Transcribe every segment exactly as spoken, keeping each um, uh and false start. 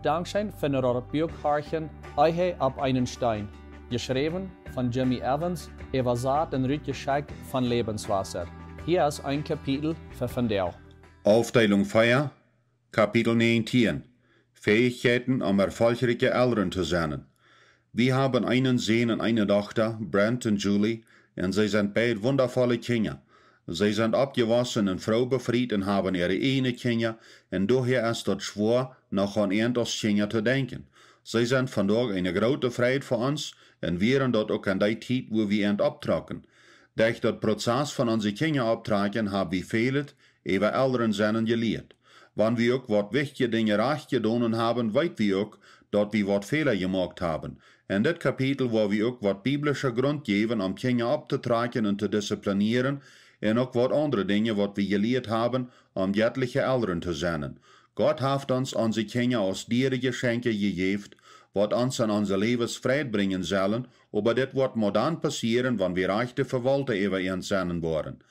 Dankscheen fa daut Buak horchen, Ehe opp eenen Steen, jeschräwen von Jimmy Evans, äwasat un rutjeschekjt von Lebenswasser. Hia es een Kapitel fa vondoag. Aufdeelunk vea, Kapitel näajentieen. Fäichkjeiten, om erfolchrikje Elren to sennen. Wie haben eenen Sän un eene Dochta, Brent un Julie, un see sent beid wundavolle Kjinja. See sent oppjewossen un froo befriet un haben äare ieejne Kjinja, un doahäa es daut schwoa, noch aun an aus Kjinja to denkjen. See sent vondoag eene groote Freid fa ons un wieren daut uk aun dee Tiet, wua wie an opptrocken. Derch daut Prozess von onse Kjinja opptrakjen hab wie väl äwa Elren sennen jelieet. Wan wie uk waut wichtje Dinja rajcht jedonen haben, weet wie uk, daut wie waut Fäla jemoakt haben. En dit Kapitel woa wie uk waut biblische Grunt jäwen, om Kjinja opptotrakjen un to disziplinieren, un uk waut aundre Dinja, waut wie jelieet haben, om jettliche Elren to sennen. Gott haft ons onse Kjinja aus diere Jeschenkje jejäft, waut ons en onse Läwes Freid brinjen sellen, oba dit woat mau dan passieren, wan wie rajchte Vewaulta äwa an sennen woaren.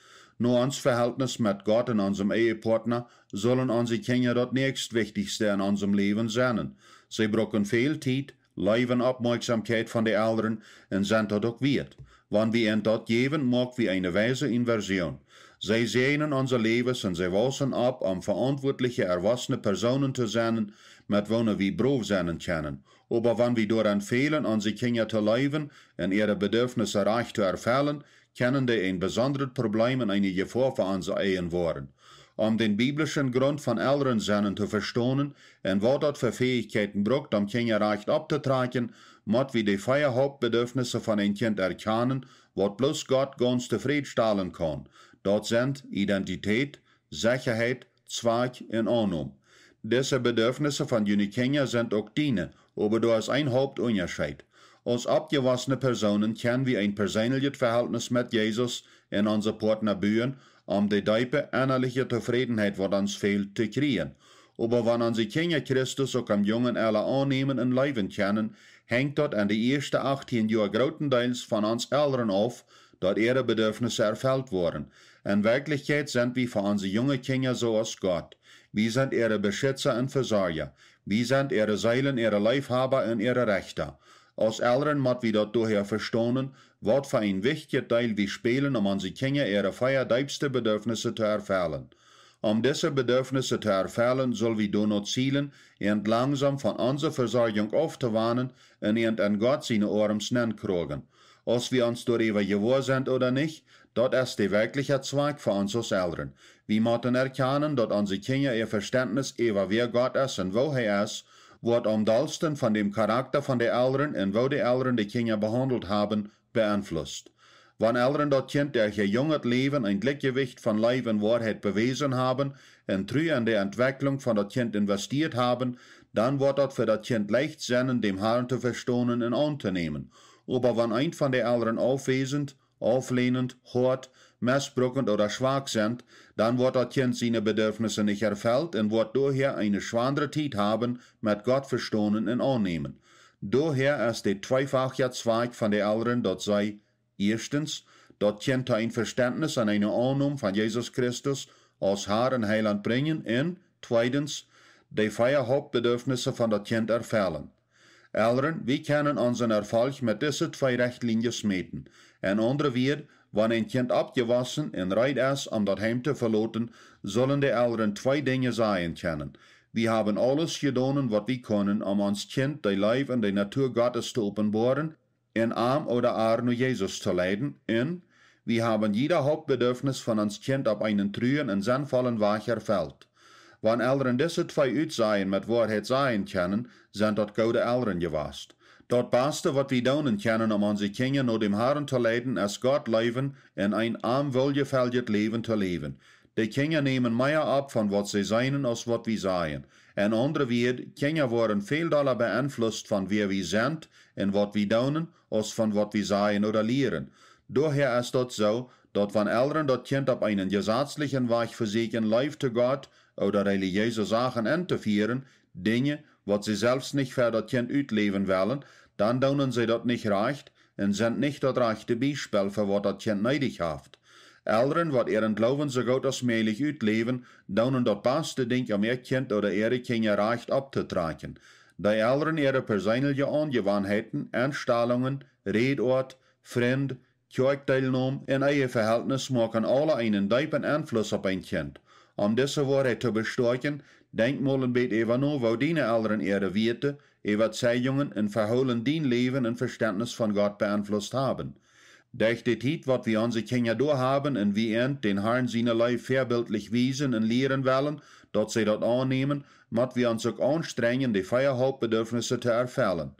No ons Vehältnis met Gott un onsem Ehepoatna sullen onse Kjinja daut näakjstwichtichste en onsem Läwen sennen. See brucken väl Tiet, Leew un Oppmoakjsomkjeit von de Elren un sent daut uk wieet. Wan wie an daut jäwen, moak wie eene weise Inversion. See säajnen onse Läwes un see wausen opp, om veauntwuatliche erwossene Persoonen to sennen, met woone wie brow sennen kjennen. Oba wan wie doaraun fälen, onse Kjinja to leewen un äare Bedürfnisse rajcht to erfellen, kjennen dee een besondret Problem un eene Jefoa fa onse Ehen woaren. Om dän biblischen Grunt von Elren sennen to vestonen un waut daut fa Fäichkjeiten brukt, om Kjinja rajcht opptotrakjen, mott wie de vea Hauptbedürfnisse von een Kjint erkjanen, waut bloos Gott gaunz tofräd stalen kaun. Daut sent Identität, Sechaheit, Zwakj un Aunnom. Dise Bedürfnisse von june Kjinja sent uk diene, oba doa es een Hauptunjascheet. Aus oppjewossene Persoonen kjenn wie een perseeneljet Vehältnis met Jesus un onse Poatna buen, om de deepe ennaliche Tofrädenheit, waut ons fält, to kjrieen. Oba wan onse Kjinja Christus uk em jungen Ella aunnämen un leewen kjennen, henjt daut en de ieeschte achtieen Joa grootendeels von ons Elren auf, daut äare Bedürfnisse erfelt woaren. En Werkjlichkjeit sent wie fa onse junge Kjinja soo aus Gott. Wie sent äare Beschitza un Vesorja. Wie sent äare Seelen, äare Leefhaba un äare Rechta. Aus Elren mott wie daut doahäa vestonen, waut fa een wichtjet Deel wie spälen, om onse Kjinja äare vea deepste Bedürfnisse to erfellen. Om dise Bedürfnisse to erfellen, sull wie doano zielen, an langsom von onse Vesorjunk auftowanen un an en Gott siene Oarms nenkroagen. Aus wie ons doaräwa jewoa sent ooda nich, daut es de werkjliche Zwakj fa ons aus Elren. Wie motten erkjanen, daut onse Kjinja äa Vestentnis äwa wäa Gott es un woo hee es, woat aum dollsten von däm Charakta von de Elren un woo de Elren de Kjinja behaundelt haben, beenflusst. Wan Elren daut Kjint derch äa junget Läwen een Jlikjjewicht von Leew un Woarheit bewäsen haben un Tru en de Entwekjlunk von daut Kjint investieet haben, dan woat daut fa daut Kjint leicht sennen, däm Harn to vestonen un auntonämen. Oba wan eent von de Elren aufwäsent, auflähnent, hoat, mesbrukent ooda schwak sent, dan woat daut Kjint siene Bedürfnisse nich erfelt un woat doahäa eene schwandre Tiet haben, met Gott vestonen un aunnämen. Doahäa es de tweefachje Zwakj von de Elren, daut see, ieeschtens, daut Kjint to een Vestentnis un eene Aunnom von Jesus Christus aus Har un Heilaunt brinjen un, tweedens, de vea Hauptbedürfnisse von daut Kjint erfellen. Elren, wie kjennen onsen Erfolg met dise twee Rechtlinjes mäten. En aundre Wieed, wan een Kjint oppjewossen un reed es, om daut Heim to veloten, sullen de Elren twee Dinja sajen kjennen. Wie haben aules jedonen, waut wie kunnen, om ons Kjint de Leew un de Natua Gottes to openboaren, un am ooda ar no Jesus to leiden, un wie haben jieda Hauptbedürfnis von ons Kjint opp eenen truen un sennvollen Wajch erfelt. Wan Elren dise twee Utsajen met Woarheit sajen kjennen, sent daut goode Elren jewast. Daut baste, waut wie doonen kjennen, om onse Kjinja no däm Harn to leiden, es Gott leewen un een am wolljefeljet Läwen to läwen. De Kjinja nämen mea opp von waut see seenen aus waut wie sajen. En aundre Wieed, Kjinja woaren väl dolla beenflusst von wäa wie sent un waut wie doonen, aus von waut wie sajen ooda lieren. Doahäa es daut soo, daut wan Elren daut Kjint opp eenen jesazlichen Wajch vesieekjen, Leew to Gott ooda relijeese Sachen entofieren, Dinja, waut see selfst nich fa daut Kjint utläwen wellen, dan doonen see daut nich rajcht un sent nich daut rajchte Biespel fa waut daut Kjint needich haft. Elren, waut äaren Gloowen soo goot aus mäajlich utläwen, doonen daut baste Dinkj, om äa Kjint ooda äare Kjinja rajcht opptotrakjen. Dee Elren äare perseenelje Aunjewanheiten, Enstalungen, Rädoat, Frind, Kjoakjdeelnom un Eheveheltnis moaken aula eenen deepen Enfluss opp een Kjint. Om dise Woarheit to bestoakjen, denkj mol een bät äwa no, woo diene Elren äare Wieeten, Äwazeijungen un Vehoolen dien Läwen un Vestentnis von Gott beenflusst haben. Derch de Tiet, waut wie onse Kjinja doa haben un wie an dän Harn siene Leew väabiltlich wiesen un lieren wellen, daut see daut aunnämen, mott wie ons uk aunstrenjen, de vea Hauptbedürfnisse to erfellen.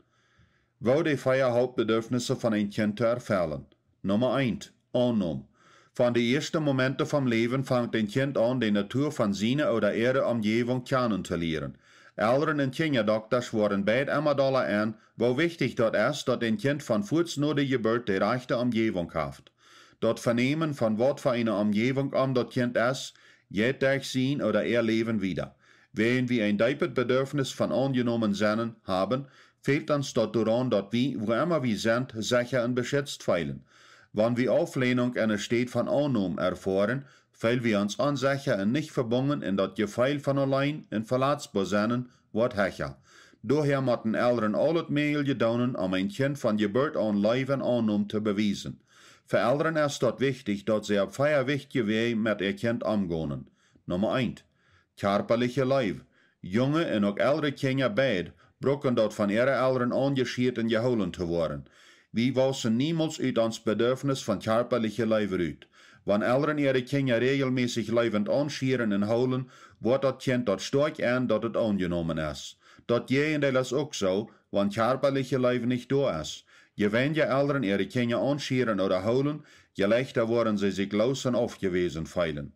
Woo de vea Hauptbedürfnisse von een Kjint to erfellen. Numma eent, Aunnom. Von de ieeschte Momente vom Läwen fangt een Kjint aun, de Natua von siene ooda äare Omjäwunk kjanen to lieren. Elren un Kjinjadoktasch woaren beid emma dolla en, woo wichtich daut es, daut een Kjint von fuaz no de Jeburt de rajchte Omjäwunk haft. Daut Venämen von waut fa eene Omjäwunk om daut Kjint es, jeit derch sien ooda äa Läwen wieda. Wäajen wie een deepet Bedürfnis von aunjenomen sennen haben, fält ons daut doaraun, daut wie, wua emma wie sent, secha un beschitzt feelen. Wan wie Auflehnung enne Städ von Aunnom erfoaren, feel wie ons onsecha un nich vebungen un daut Jefeel von auleen un velatsboa sennen woat hecha. Doahäa motten Elren aulet mäajliche doonen, om een Kjint von Jeburt aun Leew un Aunnom to bewiesen. Fa Elren es daut wichtich, daut see opp vea wichtje Wäaj met äa Kjint omgonen. Numma eent, kjarpaliche Leew. Junge un uk elre Kjinja beid brucken daut, von äare Elren aunjeschieet un jehoolen to woaren. Wie wausen niemols ut ons Bedürfnis von kjarpaliche Leew rut. Wan Elren äare Kjinja räajelmässich leewent aunschieren un hoolen, woat daut Kjint daut stoakj en, daut et aunjenomen es. Daut Jäajendeel es uk soo, wan kjarpaliche Leew nich doa es. Je weinja Elren äare Kjinja aunschieren ooda hoolen, je leichta woaren see sikj loos un aufjewäsen feelen.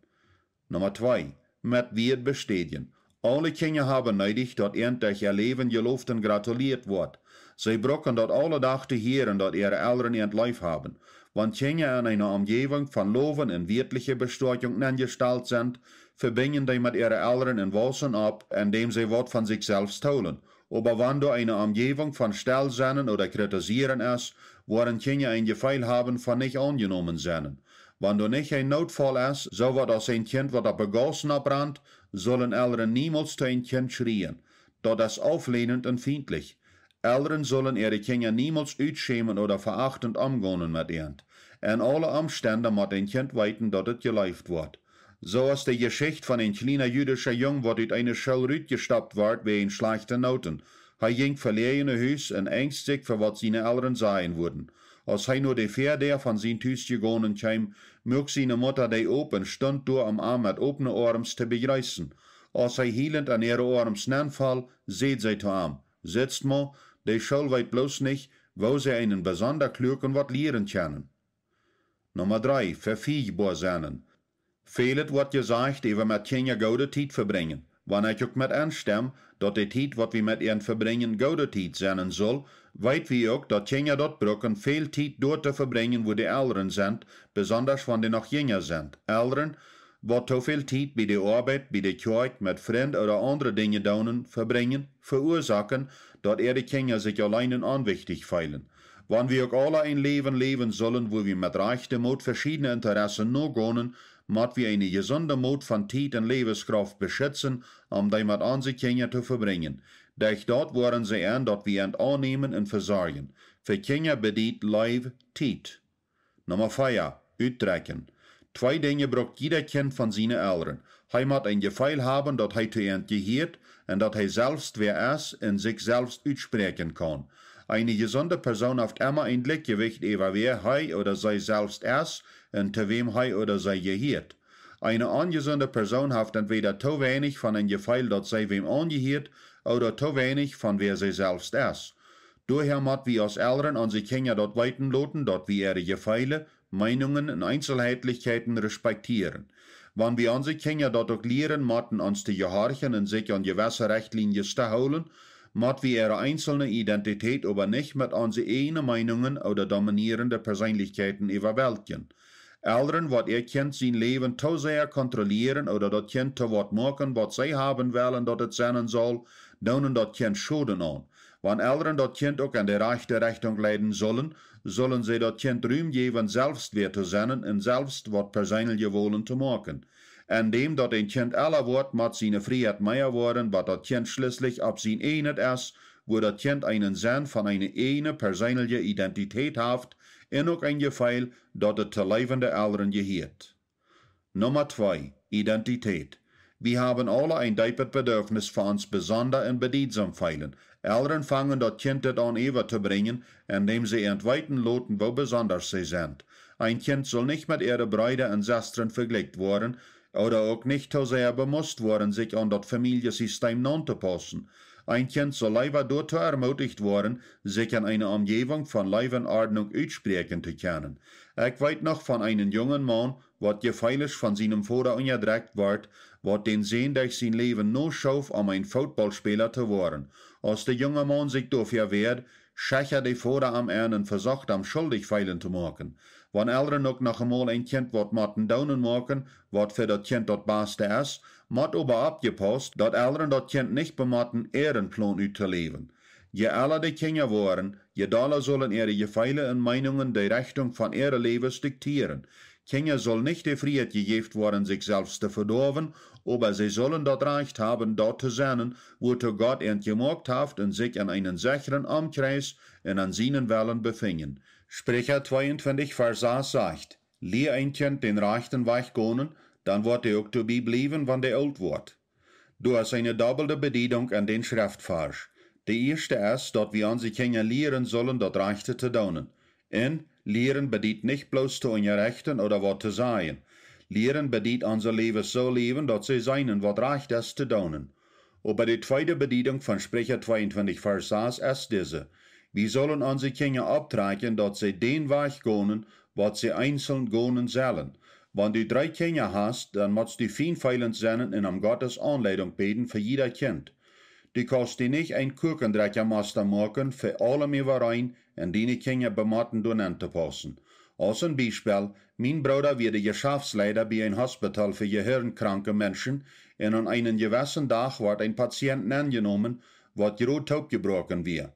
Numma twee, met Wieed bestädjen. Aule Kjinja haben needich, daut an derch äa Läwen jelowt un gratulieet woat. See brucken daut aule Dach to hieren, daut äare Elren an leef haben. Wan Kjinja en eene Omjäwunk von Lowen un wieedliche Bestoakjunk nenjestalt sent, vebinjen dee met äare Elren un wausen opp, endäm see waut von sikj selfst hoolen. Oba wan doa eene Omjäwunk von stell sennen ooda kritisieren es, woaren Kjinja een Jefeel haben von nich aunjenomen sennen. Wan doa nich een Nootfaul es, soo waut aus een Kjint, waut opp de Gaussen opprant, sullen Elren niemols to een Kjint schrieen. Daut es auflehnent un fientlich. Elren sullen äare Kjinja niemols utschämen ooda veachtend omgonen met an. En aule Omstend mott een Kjint weeten, daut et jeleeft woat. Soo aus de Jeschicht von een kjliena jüdischa Jung, waut ut eene School rutjestoppt wort wäajen schlajchte Noten. Hee jinkj veläajen no Hus un enjst sikj fa waut siene Elren sajen wudden. Aus hee no de Väadäa von sien Tus jegonen kjeem, muak siene Mutta dee op un stunt doa, om am met opne Oarms to bejreessen. Aus hee hielent en äare Oarms nenfoll, säd see to am: "Sitst mau, de School weet bloos nich, woo see eenen besonda kluaken waut lieren kjennen." Numma dree, vefiejboa sennen. Välet woat jesajcht äwa met Kjinja goode Tiet vebrinjen. Wan ekj uk met enstemm, daut de Tiet, waut wie met an vebrinjen, goode Tiet sennen sull, weet wie uk, daut Kjinja daut brucken, väl Tiet doa to vebrinjen, wua de Elren sent, besonda wan dee noch jinja sent. Elren, waut too väl Tiet bie de Oabeit, bie de Kjoakj, met Frind ooda aundre Dinja doonen, vebrinjen, veuasoaken, daut äare Kjinja sikj auleen un onwichtich feelen. Wan wie uk aula een Läwen läwen sullen, wua wie met rajchte Moot veschiedne Interessen nogonen, mott wie eene jesunde Moot von Tiet un Läwenskrauft beschitzen, om dee met onse Kjinja to vebrinjen. Derch daut woaren see en, daut wie an aunnämen un vesorjen. Fa Kjinja bediet Leew Tiet. Numma vea, utdrekjen. Twee Dinja brukt jieda Kjint von siene Elren. Hee mott een Jefeel haben, daut hee to an jehieet un daut hee selfst wäa es un sikj selfst utspräakjen kaun. Eene jesunde Persoon haft emma een Jlikjjewicht äwa wäa hee ooda see selfst es un to wäm hee ooda see jehieet. Eene onjesunde Persoon haft entwäda too weinich von een Jefeel, daut see wäm aunjehieet, ooda too weinich von wäa see selfst es. Doahäa mott wie aus Elren onse Kjinja daut weeten loten, daut wie äare Jefeele, Meenungen un Eenzelheitlichkjeiten respektieren. Wan wie onse Kjinja daut uk lieren motten, ons to jehorchen un sikj aun jewesse Rechtlienjes to hoolen, mott wie äare eenzelne Identität oba nich met onse ieejne Meenungen ooda dominierende Perseenlichkjeiten äwaweltjen. Elren, waut äa Kjint sien Läwen too sea kontrollieren ooda daut Kjint too waut moaken, waut see haben wellen, daut et sennen saul, doonen daut Kjint Schoden aun. Wan Elren daut Kjint uk en de rajchte Rechtunk leiden sullen, sullen see daut Kjint Rum jäwen, selfst wäa to sennen un selfst waut perseenelje Wolen to moaken. En däm daut een Kjint ella woat, mott siene Frieheit mea woaren, bat daut Kjint schlieslich opp sien ieejnet es, wua daut Kjint eenen Senn von eene ieejne perseenelje Identität haft un uk een Jefeel, daut et to leewende Elren jehieet. Numma twee, Identität. Wie haben aule een deepet Bedürfnis, fa ons besonda un bedietsam feelen. Elren fangen daut Kjint dit aun äwa to brinjen, en däm see an weeten loten, woo besonda see sent. Een Kjint saul nich met äare Breeda un Sestren vejlikjt woaren, ooda uk nich too sea bemust woaren, sikj aun daut Famieljesistem auntopaussen. Een Kjint saul leewa doatoo ermuticht woaren, sikj en eene Omjäwunk von Leew un Ordnunk utspräakjen to kjennen. Ekj weet noch von eenen jungen Maun, waut jefeelisch von sienem Voda unjadrekjt wort, waut dän Sän derch sien Läwen noschoof, om een Footbaulspäla to woaren. Aus de junge Maun sikj doafäa wäad, schechad de Voda am aun un vesocht am schuldich feelen to moaken. Wan Elren uk noch emol een Kjint waut motten doonen moaken, waut fa daut Kjint daut baste es, mott oba oppjepaust, daut Elren daut Kjint nich bemotten, äaren Plon uttoläwen. Je ella de Kjinja woaren, je dolla sullen äare Jefeele un Meenungen de Rechtunk von äare Läwes diktieren. Kjinja saul nich de Frieheit jejäft woaren, sikj selfst to vedoawen, oba see sullen daut Rajcht haben, daut to sennen, wuatoo Gott an jemoakt haft, un sikj en eenen sechren Omkjreis un aun sienen Wellen befinjen. Spricha tweeuntwintich Varsch sas sajcht: Lia een Kjint dän rajchten Wajch gonen, dan woat dee uk doabie bliewen, wan dee oolt woat. Doa es eene dobbelde Bediedunk en dän Schreftvarsch. De ieeschte es, daut wie onse Kjinja lieren sullen, daut Rajchte to doonen. Un lieren bediet nich bloos to unjarechten ooda waut to sajen. Lieren bediet, onse Läwes soo läwen, daut see seenen, waut rajcht es to doonen. Oba de tweede Bediedunk von Spricha tweeuntwintich Varsch sas es dise: Wie sullen onse Kjinja opptrakjen, daut see dän Wajch gonen, waut see eenseln gonen sellen. Wan du dree Kjinja hast, dan motst du fienfeelent sennen un om Gottes Aunleidunk bäden fa jieda Kjint. Du kaust die nich een Kuakendrekjamasta moaken fa aulem äwareen un diene Kjinja bemotten doa nenn to paussen. Aus een Biespel: Mien Brooda wia de Jeschaftsleida bie een Hospital fa jehirnkranke Menschen, un aun eenen jewessen Dach wort een Patient nenjenomen, waut jrod toopjebroaken wia.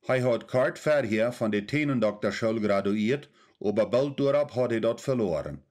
Hee haud kort verhäa von de Tänendoktaschool graduieet, oba boolt doaropp haud hee daut veloaren.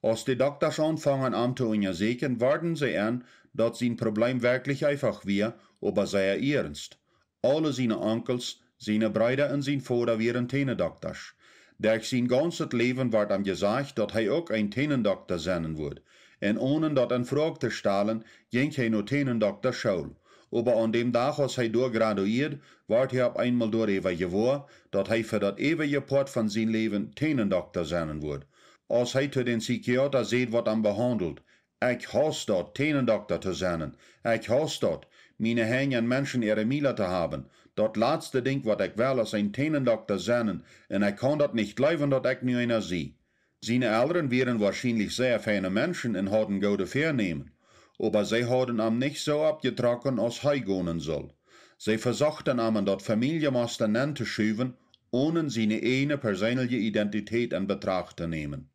Aus de Doktasch aunfongen am to unjasäkjen, worden see en, daut sien Probleem werkjlich eefach wia, oba sea iernst. Aule siene Onkels, siene Breeda un sien Voda wieren Tänendoktasch. Derch sien gaunzet Läwen wort am jesajcht, daut hee uk een Tänendokta sennen wudd. Un onen daut en Froag to stalen, jinkj hee no Tänendoktaschool. Oba aun däm Dach, aus hee doa graduieed, wort hee opp eenmol doaräwa jewoa, daut hee fa daut eewje Poat von sien Läwen Tänendokta sennen wudd. Aus hee to dän Psychiata säd, waut am behaundelt: Ekj hauss daut, Tänendokta to sennen. Ekj hauss daut, miene Henj en Menschen äare Miela to haben. Daut latste Dinkj, waut ekj well, es een Tänendokta sennen, un ekj kaun daut nich jleewen, daut ekj nu eena sie. Siene Elren wieren woarschienlich sea feine Menschen un hauden goode Väanämen, oba see hauden am nich soo oppjetrocken, aus hee gonen sull. See vesochten am en daut Famieljemosta nenn to schuwen, onen siene ieejne perseenelje Identität en Betracht to nämen.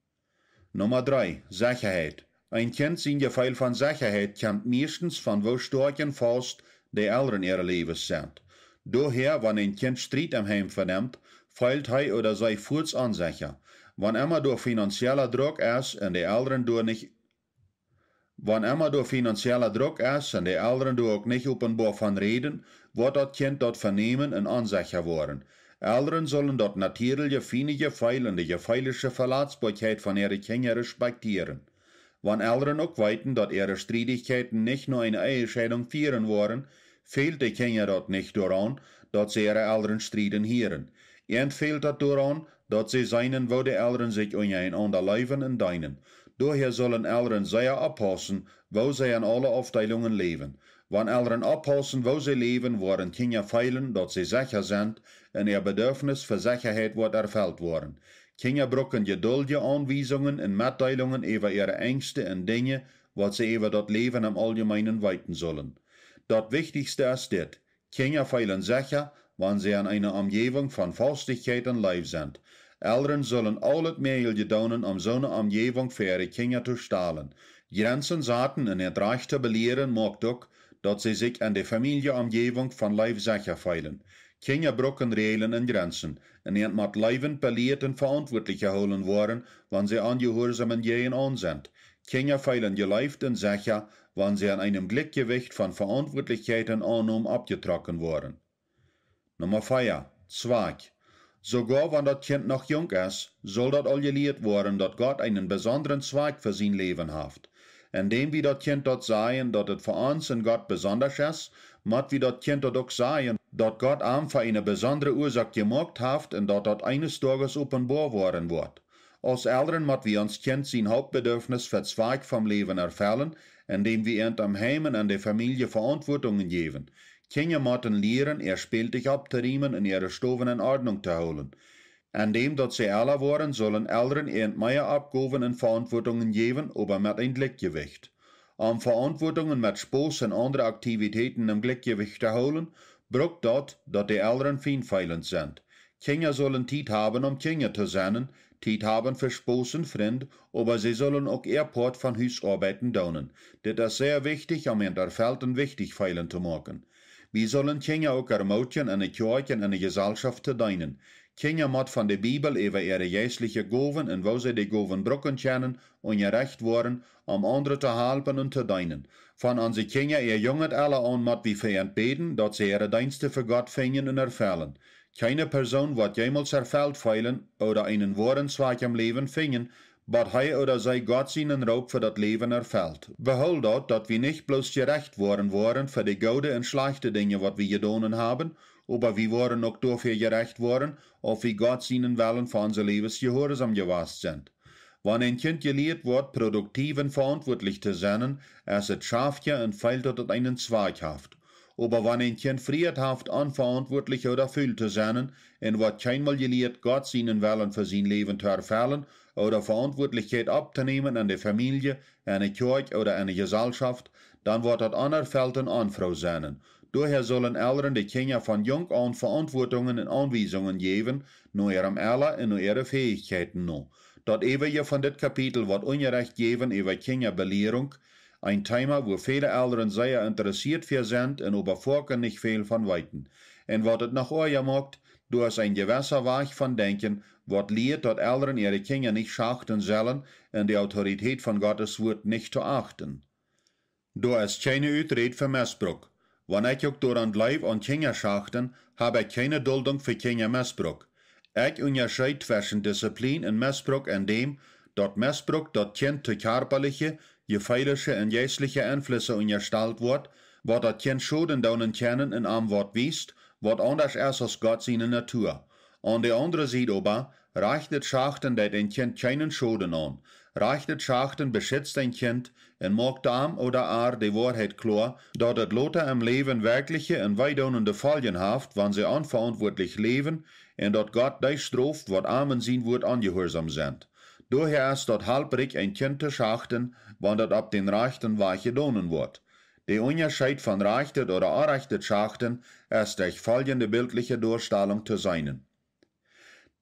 Numma dree, Sechaheit. Een Kjint sien Jefeel von Sechaheit kjemt mieeschtens von woo stoakj un faust de Elren äare Läwes sent. Doahäa, wan een Kjint Striet em Heim venemt, feelt hee ooda see fuaz onsecha. Wan emma doa finanziella Druck es un de Elren doa nich, wan emma doa finanziella Druck es un de Elren doa uk nich openboa von räden, woat daut Kjint daut venämen un onsecha woaren. Elren sullen daut natierelje fiene Jefeel un de jefeelische Velatsboakjeit von äare Kjinja respektieren. Wan Elren uk weeten, daut äare Striedichkjeiten nich no eene Ehescheidunk fieren woaren, fält de Kjinja daut nich doaraun, daut see äare Elren strieden hieren. An fält daut doaraun, daut see seenen, woo de Elren sikj unjarenaunda leewen un deenen. Doahäa sullen Elren sea oppaussen, woo see en aule Aufdeelungen läwen. Wan Elren oppaussen, woo see läwen, woaren Kjinja feelen, daut see secha sent, un äa Bedürfnis fa Sechaheit woat erfelt woaren. Kjinja brucken jeduldje Aunwiesungen un Metdeelungen äwa äare Enjste un Dinja, waut see äwa daut Läwen em Auljemeenen weeten sullen. Daut wichtichste es dit: Kjinja feelen secha, wan see en eene Omjäwunk von Faustichkjeit un Leew sent. Elren sullen aulet mäajelje doonen, om soone Omjäwunk fa äare Kjinja to stalen. Jrenzen saten un an rajcht to belieren moakt uk, daut see sikj en de Famieljeomjäwunk von Leew secha feelen. Kjinja brucken Räajlen un Jrenzen, un an mott leewent, belieet un veauntwuatlich jehoolen woaren, wan see onjehuarsom un jäajen aun sent. Kjinja feelen jeleeft un secha, wan see en eenem Jlikjjewicht von Veauntwuatlichkjeit un Aunnom oppjetrocken woaren. Numma vea, Zwakj. Soogoa wan daut Kjint noch junk es, saul daut aul jelieet woaren, daut Gott eenen besondren Zwakj fa sien Läwen haft. Endäm wie daut Kjint daut sajen, daut et fa ons un Gott besondasch es, mott wie daut Kjint daut uk sajen, daut Gott am fa eene besondre Uasoak jemoakt haft un daut daut eenes Doages openboa woaren woat. Aus Elren mott wie ons Kjint sien Hauptbedürfnis fa Zwakj vom Läwen erfellen, endäm wie an em Heim un en de Famielje Veauntwuatungen jäwen. Kjinja motten lieren, äa Spältich opptorieemen un äare Stowen en Ordnunk to hoolen. Endäm daut see ella woaren, sullen Elren an mea Oppgowen un Veauntwuatungen jäwen, oba met een Jlikjjewicht. Om Veauntwuatungen met Spos un aundre Aktivitäten em Jlikjjewicht to hoolen, brukt daut, daut de Elren fienfeelent sent. Kjinja sullen Tiet haben, om Kjinja to sennen, Tiet haben fa Spos un Frind, oba see sullen uk äa Poat von Husoabeiten doonen. Dit es sea wichtich, om an erfelt un wichtich feelen to moaken. Wie sullen Kjinja uk ermootjen, en de Kjoakj un en de Jesalschoft to deenen. Kjinja mott von de Bibel äwa äare jeistliche Gowen un woo see de Gowen brucken kjennen, unjarecht woaren, om aundre to halpen un to deenen. Von onse Kjinja äa junget Ella aun mott wie fa an bäden, daut see äare Deenste fa Gott finjen un erfellen. Kjeene Persoon woat jemols erfelt feelen ooda eenen woaren Zwakj em Läwen finjen, bat hee ooda see Gott sienen Roop fa daut Läwen erfelt. Behool daut, daut wie nich bloos jerecht woaren woaren fa de goode un schlajchte Dinja, waut wie jedonen haben, oba wie woaren uk doafäa jerecht woaren, auf wie Gott sienen Wellen fa onse Läwes jehuarsom jewast sent. Wan een Kjint jelieet woat, produktiv un veauntwuatlich to sennen, es et schaftja un feelt daut et eenen Zwakj haft. Oba wan een Kjint Frieheit haft, onveauntwuatlich ooda ful to sennen, un woat kjeenmol jelieet, Gott sienen Wellen fa sien Läwen to erfellen ooda Veauntwuatlichkjeit opptonämen en de Famielje, en de Kjoakj ooda en de Jesalschoft, dan woat daut onerfelt un onfroo sennen. Doahäa sullen Elren de Kjinja von junk aun Veauntwuatungen un Aunwiesungen jäwen, no äarem Ella un no äare Fäichkjeiten no. Daut äwaje von dit Kapitel woat Unjarecht jäwen äwa Kjinjabelierunk, een Teema, wua väle Elren sea interessieet fäa sent un oba foaken nich väl von weeten. Un waut et noch oaja moakt, doa es een jewessa Wajch von Denkjen, waut lieet, daut Elren äare Kjinja nich schachten sellen un de Autoritäit von Gottes Wuat nich to achten. Doa es kjeene Uträd fa Mesbruk. Wan ekj uk doaraun jleew, aun Kjinja schachten, hab ekj kjeene Duldunk fa Kjinjamesbruk. Ekj unjascheed tweschen Disziplien un Mesbruk endäm, daut Mesbruk daut Kjint to kjarpaliche, jefeelische un jeistliche Enflüsse unjastalt woat, waut daut Kjint Schoden doonen kjennen un am waut wiest, waut aundasch es aus Gott siene Natua. Aun de aundre Sied oba, rajchtet Schachten deit een Kjint kjeenen Schoden aun. Rajchtet Schachten beschitzt een Kjint un moakt am ooda ar de Woarheit kloa, daut et lota em Läwen werkjliche un weedoonende Foljen haft, wan see onveauntwuatlich läwen, un daut Gott dee stroft, waut am en sien Wuat onjehuarsom sent. Doahäa es daut halprikj, een Kjint to schachten, wan daut opp dän rajchten Wajch jedonen woat. De Unjascheet von rajchtet ooda orajchtet Schachten es derch foljende biltliche Doastalunk to seenen.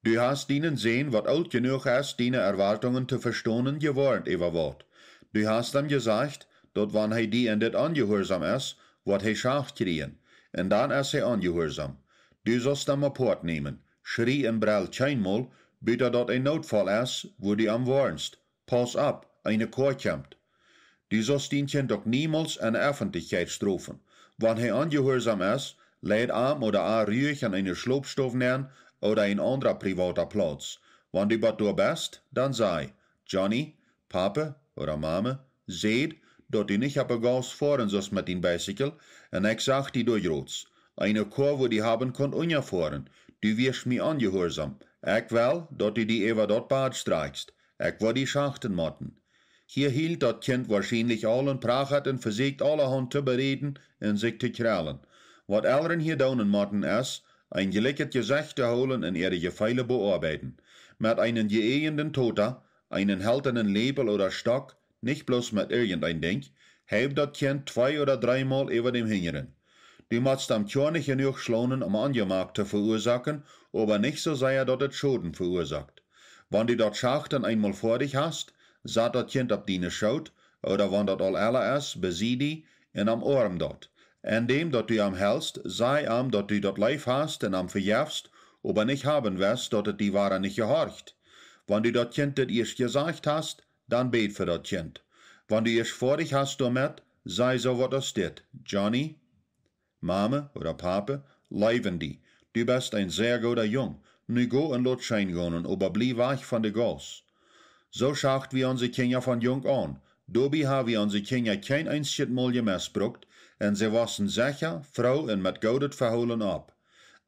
Du hast dienen Sän, waut oolt jenuach es, diene Erwartungen to vestonen, jewoarnt äwa waut. Du hast am jesajcht, daut wan hee die en dit onjehuarsom es, woat hee Schacht kjrieen. Un dan es hee onjehuarsom. Du sust am apoat nämen. Schrie un brell kjeenmol, buta daut een Nootfaul es, wua du am woarnst. Pauss opp, eene Koa kjemt. Du sust dien Kjint uk niemols en de Effentlichkjeit strofen. Wan hee onjehuarsom es, leid am ooda ar ruich en eene Schlopstow nenn ooda een aundra privata Plauz. Wan du bat doa best, dan saj: Johnny, Pape ooda Mame säd, daut du nich opp de Gauss foaren sust met dien Bicycle, un ekj sach die doa jrods. Eene Koa wudd die haben kunt unjafoaren. Du wieescht mie onjehuarsom. Ekj well, daut du die äwa daut Bad strakjst. Ekj woa die schachten motten. Hia hielt daut Kjint woarschienlich aul un prachat un vesieekjt aulahaunt to beräden un sikj to kjrellen. Waut Elren hia doonen motten es, een jlikjet Jesecht to hoolen un äare Jefeele beoabeiden. Met eenen jeäjenden Tota, eenen heltanen Läpel ooda Stock, nich bloos met irjent een Dinkj, heew daut Kjint twee ooda dreemol äwa däm Hinjren. Du motst am kjoa nich jenuach schlonen, om Onjemak to veuasoaken, oba nich soo sea, daut et Schoden veuasoakt. Wan du daut Schachten eemol foadich hast, sat daut Kjint opp diene Schoot, ooda wan daut aul ella es, besie die un omoarm daut. En däm daut du am helst, saj am daut du daut leef hast un am vejefst, oba nich haben west daut et die wada nich jehorcht. Wan du daut Kjint dit ieescht jesajcht hast, dan bäd fa daut Kjint. Wan du ieescht foadich hast doamet, saj soo waut aus dit: Johnny, Mame ooda Pape leewen die. Du best een sea gooda Jung. Nu go un lot scheen gonen, oba bliew wajch von de Gauss. Soo schacht wie onse Kjinja von junk aun. Doabie ha wie onse Kjinja kjeen eensjet Mol jemesbrukt, un see wossen secha, froo un met goodet Vehoolen opp.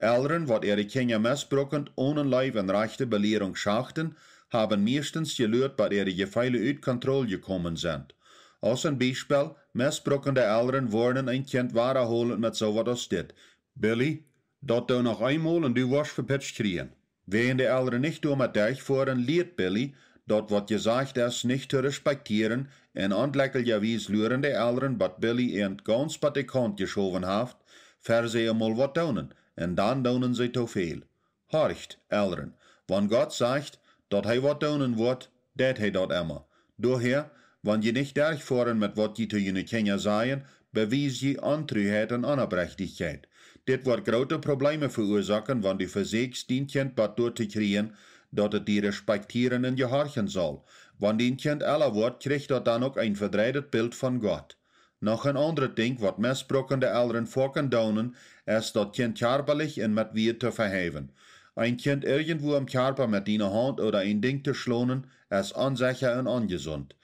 Elren waut äare Kjinja mesbruken onen Leew un rajchte Belierunk schachten, haben mieeschtens jeluat bat äare Jefeele ut Kontrol jekomen sent. Aus een Biespel: mesbrukende Elren woarnen een Kjint wadaholent met soo waut aus dit: Billy, daut doo noch eenmol un du woascht vepitscht kjrieen. Wäajen de Elren nich doamet derchfoaren, lieet Billy daut waut jesajcht es nich to respektieren, un onjlekjeljawies luaren de Elren bat Billy irjent gauns bat de Kaunt jeschowen haft, ver see emol waut doonen, un dan doonen see too väl. Horcht, Elren, wan Gott sajcht daut hee waut doonen woat, deit hee daut emma. Doahäa, wan jie nich derchfoaren met waut jie to june Kjinja sajen, bewies jie Ontruheit un Onoprechtichkjeit. Dit woat groote Probleeme veuasoaken, wan du vesäkjst dien Kjint bat doa to kjrieen daut et die respektieren un jehorchen saul. Wan dien Kjint ella woat, kjricht daut dan uk een vedreidet Bilt von Gott. Noch een aundret Dinkj waut mesbrukende Elren foaken doonen, es daut Kjint kjarpalich un met Wieed to veheewen. Een Kjint irjentwua em Kjarpa met diene Haunt ooda een Dinkj to schlonen es onsecha un onjesunt.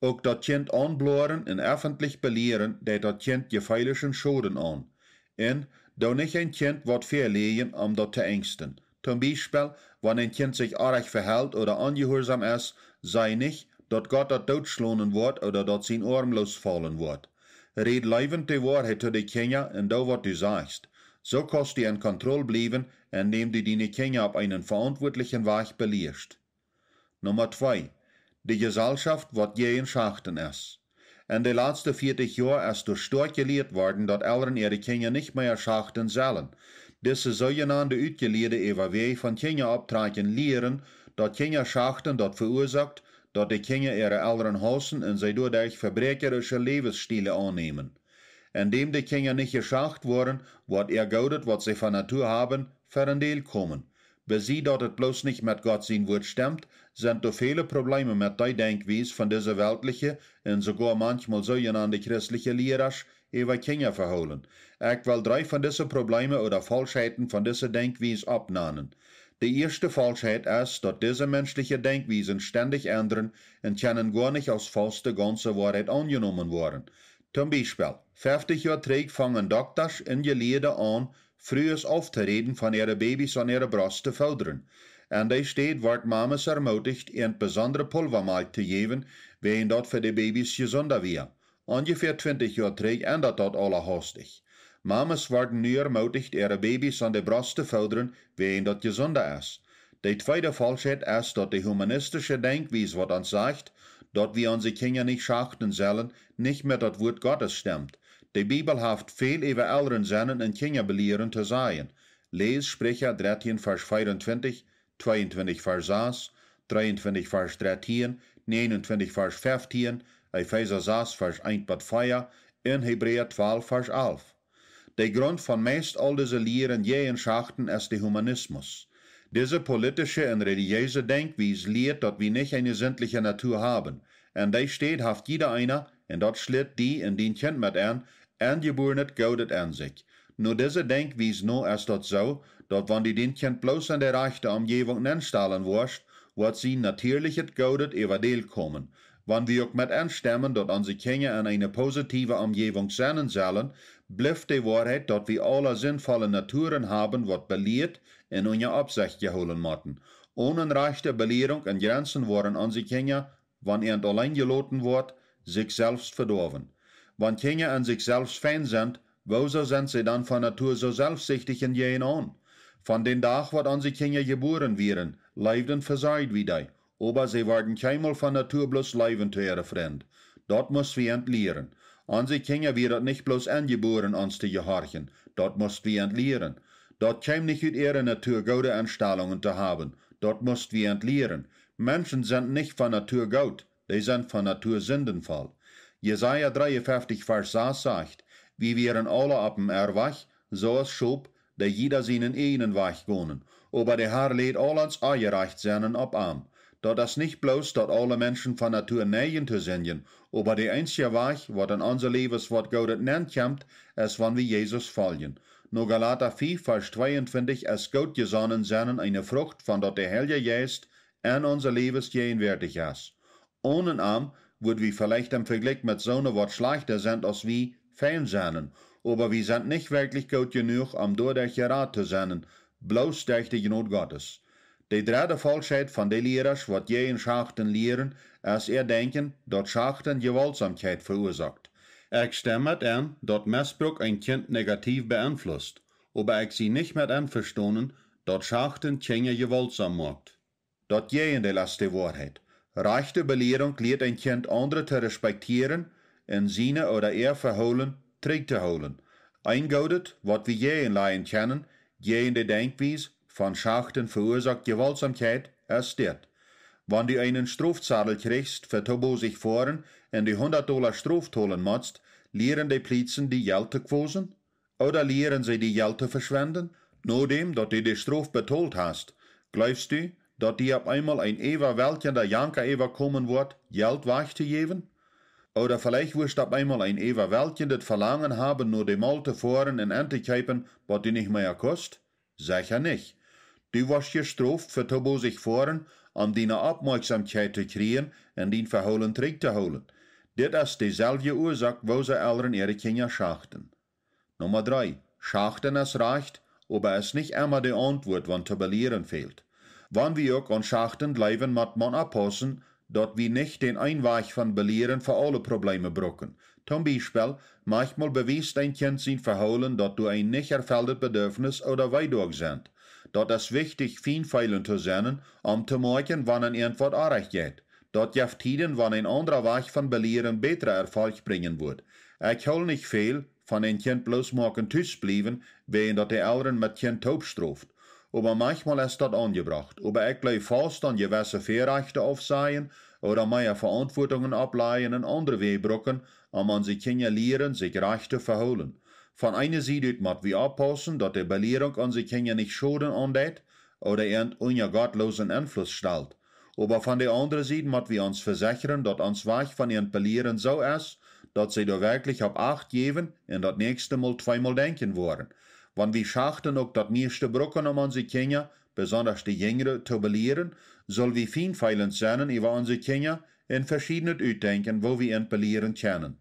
Uk daut Kjint aunbloaren un effentlich belieren deit daut Kjint jefeelischen Schoden aun. Un doo nich een Kjint waut väaläajen om daut to enjsten. Toom Biespel, wan een Kjint sikj oajch vehelt ooda onjehuarsom es, saj nich daut Gott daut dootschlonen woat ooda daut sien Oarm loosfaulen woat. Räd leewent de Woarheit to de Kjinja un doo waut du sajchst. Soo kaust du en Kontroll bliewen, en däm du diene Kjinja opp eenen veauntwuatlichen Wajch belieescht. De Jeselschoft waut jäajen Schachten es. En de latste vieetich Joa es doa stoakj jelieet worden daut Elren äare Kjinja nich mea schachten sellen. Dise soojenande Utjelieede äwa Wäaj von Kjinja opptrakjen lieren daut Kjinja schachten daut veuasoakt daut de Kjinja äare Elren haussen un see doaderch vebräakjarische Läwesstiele aunnämen. En däm de Kjinja nich jeschacht woaren, woat äa Goodet waut see von Natua haben, verendeel komen. Besie daut et bloos nich met Gott sien Wuat stemt, sent doa väle Probleeme met dee Denkjwies von dise weltliche un soogoa manchmol soojenande christliche Lierasch äwa Kjinja vehoolen. Ekj well dree von dise Probleeme ooda Faulschheiten von dise Denkjwies oppnanen. De ieeschte Faulschheit es daut dise menschliche Denkjwiesen stendich endren un kjennen goanich aus fauste gaunse Woarheit aunjenomen woaren. Toom Biespel, feftich Joa trigj fungen Doktasch un Jelieede aun, Frues auftoräden von äare Babys aun äare Brost to foodren. En dee Städ wort Mames ermuticht äant besondre Pulwamalkj to jäwen, wäajen daut fa de Babys jesunda wia. Onjefäa twintich Joa trigj endat daut aula haustich. Mames worden nu ermuticht äare Babys aun de Brost to foodren, wäajen daut jesunda es. De tweede Faulschheit es daut de humanistische Denkjwies waut ons sajcht daut wie onse Kjinja nich schachten sellen, nich met daut Wuat Gottes stemt. De Bibel haft väl äwa Elren sennen un Kjinja belieren to sajen. Läs Spricha dartieen Varsch veeauntwintich, tweeuntwintich Varsch sas, dreeuntwintich Varsch dartieen, näajenuntwintich Varsch feftieen, Efeesa sas Varsch eent bat vea un Hebräa twalf Varsch alf. De Grunt von meist aul dise Lieren jäajen Schachten es de Humanismus. Dise politische un relijeese Denkjwies lieet daut wie nich eene sintliche Natua haben. En dee Städ haft jieda eena, un daut schlitt die un dien Kjint met en, enjebuarnet Goodet en sikj. No dise Denkjwies no es daut soo, daut wan du dien Kjint bloos en de rajchte Omjäwunk nenstalen woascht, woat sien natieelichet Goodet äwadäl komen. Wan wie uk met enstemmen daut onse Kjinja en eene positiewe Omjäwunk sennen sellen, blift de Woarheit daut wie aula sinvolle Naturen haben waut belieet un unja Oppsecht jehoolen motten. Onen rajchte Belierunk un Jrenzen woaren onse Kjinja, wan äant auleen jeloten woat, sikj selfst vedoawen. Wan Kjinja en sikj selfst fein sent, woosoo sent see dan von Natua soo selfstsichtich un jäajen aun? Von dän Dach waut onse Kjinja jebuaren wieren, leewden vesorjd wie dee, oba see worden kjeenmol von Natua bloos leewen to äare Frind. Daut must wie ent lieren. Onse Kjinja wia daut nich bloos enjebuaren ons to jehorchen, daut must wie ent lieren. Daut kjeem nich ut äare Natua goode Enstalungen to haben, daut must wie ent lieren. Menschen sent nich von Natua goot, dee sent von Natua sindenvoll. Jesaja dreeunfeftich Varsch sas sajcht: Wie wieren aule opp dän Errwajch, soo aus Schop, dee jieda sienen ieejnen Wajch gonen. Oba de Har läd aul ons Onjerajchtsennen opp am. Daut es nich bloos, daut aule Menschen von Natua neijen to sindjen, oba de eensje Wajch, waut en onse Läwes waut Goodet nenkjemt, es, wan wie Jesus foljen. No Galata fief, Varsch tweeuntwintich, es goot jesonnen sennen eene Frucht, von daut de Heilje Jeist en onse Läwes jäajenwoatich es. Onen am wudd wie veleicht em Vejlikj met soone, waut schlajchta sent aus wie, fein sennen, oba wie sent nich werkjlich goot jenuach, om doaderch jerat to sennen, bloos derch de Jnod Gottes. De dredde Faulschheit von de Lierasch, waut jäajen Schachten lieren, es äa Denkjen, daut Schachten Jewaultsomkjeit veuasoakt. Ekj stemm met en, daut Mesbruck een Kjint negativ beenflusst, oba ekj sie nich met envestonen, daut Schachten Kjinja jewaultsom moakt. Daut Jäajendeel es de Woarheit. Rajchte Belierunk lieet een Kjint aundre to respektieren un siene ooda äa Vehoolen trigj to hoolen. Een Goodet, waut wie jäajenlajen kjennen, jäajen de Denkjwies von Schachten veuasoakt Jewaultsomkjeit, es dit: Wan du eenen Strofzadel kjrichst fa too bosich foaren un du hundat Dolla Strof tolen motst, lieren de Pliezen die Jelt to kwosen? Ooda lieren see die Jelt to veschwenden? Nodäm daut du de Strof betolt hast, jleefst du, daut die opp eemol een äwaweltjenda Janka äwakomen woat, Jelt wajch to jäwen? Ooda veleicht wurscht opp eemol een äwaweltjendet Velangen haben, no de Mol to foaren un entokjeepen, waut du nich mea kust? Secha nich. Du woascht jestroft fa too bosich foaren, om diene Oppmoakjsomkjeit to kjrieen un dien Vehoolen trigj to hoolen. Dit es deselwje Uasoak, woo see Elren äare Kjinja schachten. Numma dree: Schachten es rajcht, oba es nich emma de Auntwuat, wan to belieren fält. Wan wie uk aun Schachten jleewen, mott maun oppaussen, daut wie nich dän Eenwajch von Belieren fa aule Probleeme brucken. Toom Biespel, manchmol bewiest een Kjint sien Vehoolen, daut doa een nich erfelltet Bedürfnis ooda Weedoag sent. Daut es wichtich, fienfeelent to sennen, om to moakjen, wan irjentwaut orrajcht jeit. Daut jeft Tieden, wan een aundra Wajch von Belieren bätra Erfolg brinjen wudd. Ekj hool nich väl von een Kjint bloos moaken tus bliewen, wäajen daut de Elren met Kjint toop stroft. Oba manchmol es daut aunjebrocht. Oba ekj jleew faust aun jewesse Väarajchte aufsajen ooda mea Veauntwuatungen oplajen un aundre Wäaj brucken, om onse Kjinja lieren, sikj rajcht to vehoolen. Von eene Sied ut mott wie oppaussen, daut de Belierunk onse Kjinja nich Schoden aundeit ooda an unja gottloosen Enfluss stalt. Oba von de aundre Sied mott wie ons vesechren, daut ons Wajch von äant Belieren soo es, daut see doa werkjlich opp acht jäwen un daut näakjste Mol tweemol denkjen woaren. Wan wie Schachten uk daut mieeschte brucken, om onse Kjinja, besondasch de Jinjre, to belieren, sull wie fienfeelent sennen äwa onse Kjinja un veschiednet utdenkjen, woo wie äant belieren kjennen.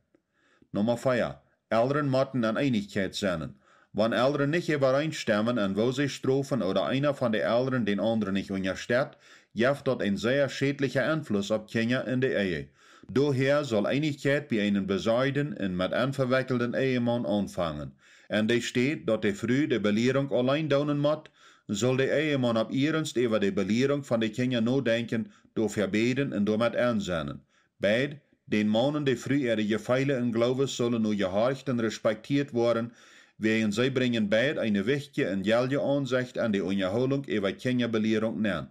Numma vea: Elren motten en Eenichkjeit sennen. Wan Elren nich äwareenstemmen en woo see strofen ooda eena von de Elren dän aundren nich unjastett, jeft daut een sea schädlichen Enfluss opp Kjinja un de Ehe. Doahäa sull Eenichkjeit bie eenen besorjden un met envewekjelden Ehemaun aunfangen. En de Städ, daut de Fru de Belierunk auleen doonen mott, sull de Ehemaun opp iernst äwa de Belierunk von de Kjinja nodenkjen, doafäa bäden un doamet ensennen. Beid, dän Maun un de Fru, äare Jefeele un Gloowes sullen no jehorcht un respektieet woaren, wäajen see brinjen beid eene wichtje un jelje Aunsecht en de Unjahoolunk äwa Kjinjabelierunk nenn.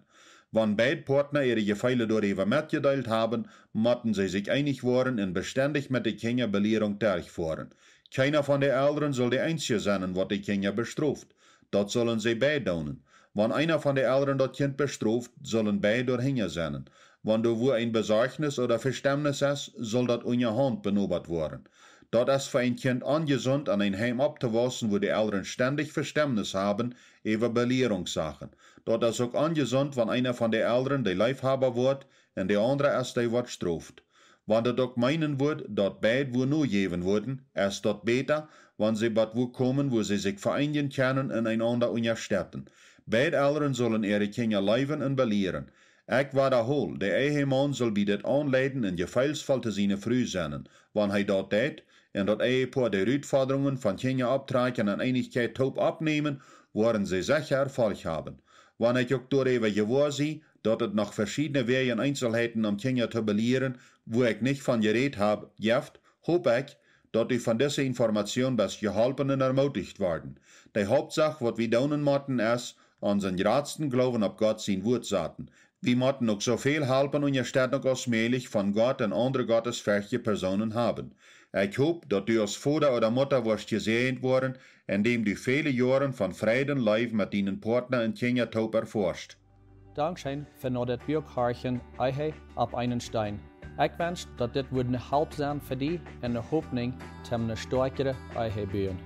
Wan beid Poatna äare Jefeele doaräwa metjedeelt haben, motten see sikj eenich woaren un bestendich met de Kjinjabelierunk derchfoaren. Kjeena von de Elren sull de eensje sennen, waut de Kjinja bestroft. Daut sullen see beid doonen. Wan eena von de Elren daut Kjint bestroft, sullen beid doahinja sennen. Wan doa wua een Besorjnis ooda Vestemmnis es, sull daut unjahaunt benobat woaren. Daut es fa een Kjint onjesunt, en een Heim opptowaussen, wua de Elren stendich Vestemmnis haben äwa Belierungssachen. Daut es uk onjesunt, wan eena von de Elren de Leefhaba woat un de aundra es dee, waut stroft. Wan daut uk meenen wudd, daut beid wua nojäwen wudden, es daut bäta, wan see bat wua komen, wua see sikj veeenjen kjennen un eenaunda unjastetten. Beid Elren sullen äare Kjinja leewen un belieren. Ekj wadahol, de Ehemaun sull bie dit aunleiden un jefeelsvoll to siene Fru sennen. Wan hee daut deit, un daut Ehepoa de Rutfodrungen von Kjinja opptrakjen en Eenichkjeit toop oppnämen, woaren see secha Erfolg haben. Wan ekj uk doaräwa jewoa sie, daut et noch veschiedne Wäaj un Eenselheiten, om Kjinja to belieren, wua ekj nich von jerät hab, jeft, hop ekj, daut du von dise Information best jeholpen un ermuticht worden. De Hauptsach, waut wie doonen motten, es, onsen jratsten Gloowen opp Gott sien Wuat saten. Wie motten uk soo väl Help un Unjastetten aus mäajlich von Gott un aundre gottesferchtje Persoonen haben. Ekj hop, daut du aus Voda ooda Mutta woascht jesäajent woaren, endäm du väle Joaren von Freid un Leew met dienen Partna un Kjinja toop erfoascht. Dankscheen fa no daut Buak horchen, Ehe opp eenen Steen. Ekj wensch, daut dit wudd ne Help sennen fa die un ne Hopninj toom ne stoakjre Ehe buen.